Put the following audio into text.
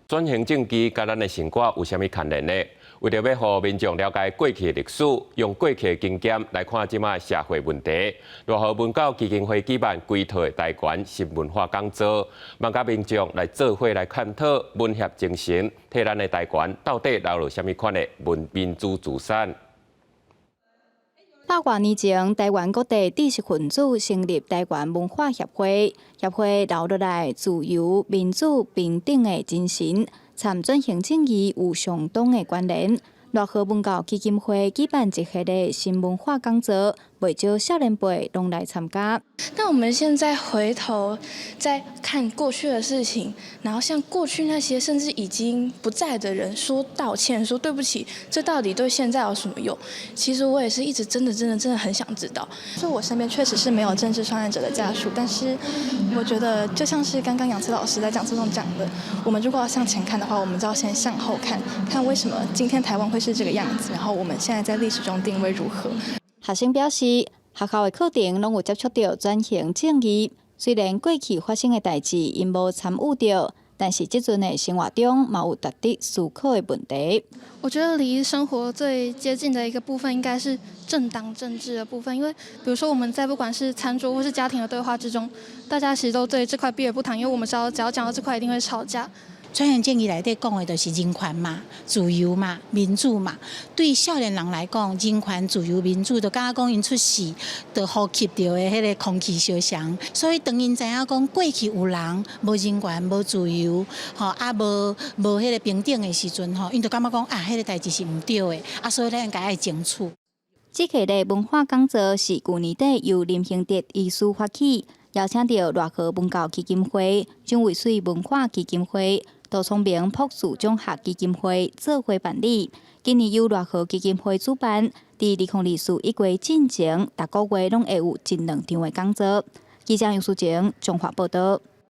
轉型正義佮咱的生活有啥物牽連呢？為著欲予民眾了解過去的歷史，用過去的經驗來看這馬的社會問題，熱河文教基金會舉辦規套的台灣新文化講座，望佮民眾來做伙來探討文協精神，替咱的台灣到底留落啥物款的文民主資產。百外年前，台灣各地知識分子成立台灣文化協會，協會留落來自由、民主、平等的精神，參轉型正義有相當的關聯。熱河文教基金會舉辦一系列新文化講座，袂少少年輩攏來參加。那我們現在回頭再看過去的事情，然後向過去那些甚至已經不在的人說道歉，說對不起，這到底對現在有什麼用？其實我也是一直真的真的真的很想知道。就我身邊確實是沒有政治受難者的家屬，但是我覺得就像是剛剛楊慈老師在講座中講的，我們如果要向前看的話，我們就要先向後看，看為什麼今天台灣會是這個樣子，然後我們現在在歷史中定位如何。學生表示，學校的課程攏有接觸著轉型正義，雖然過去發生的代誌𪜶無參與著，但是這陣的生活中嘛有值得思考的問題。我覺得離生活最接近的一個部分，應該是政黨政治的部分，因為比如說我們在不管是餐桌或是家庭的對話之中，大家其實都對這塊避而不談，因為我們知道只要講到這塊，一定會吵架。轉型正義內底講的就是人權嘛、自由嘛、民主嘛。對少年人來講，人權、自由、民主，就敢若講𪜶出世就呼吸著的彼个空氣相仝。所以當𪜶知影講過去有人無人權、無自由，吼啊無無彼个平等的時陣，吼，𪜶就感覺講啊，彼个代誌是毋對的，啊，所以咱應該愛爭取。這個的文化講座是舊年底由林興哲醫師發起，邀請著熱河文教基金會、蔣渭水文化基金會、杜聰明博士獎學基金會做伙辦理。今年由熱河基金會主辦，佇2024一月進前，逐個月攏會有一兩場的講座。記者楊淑靜，綜合報導。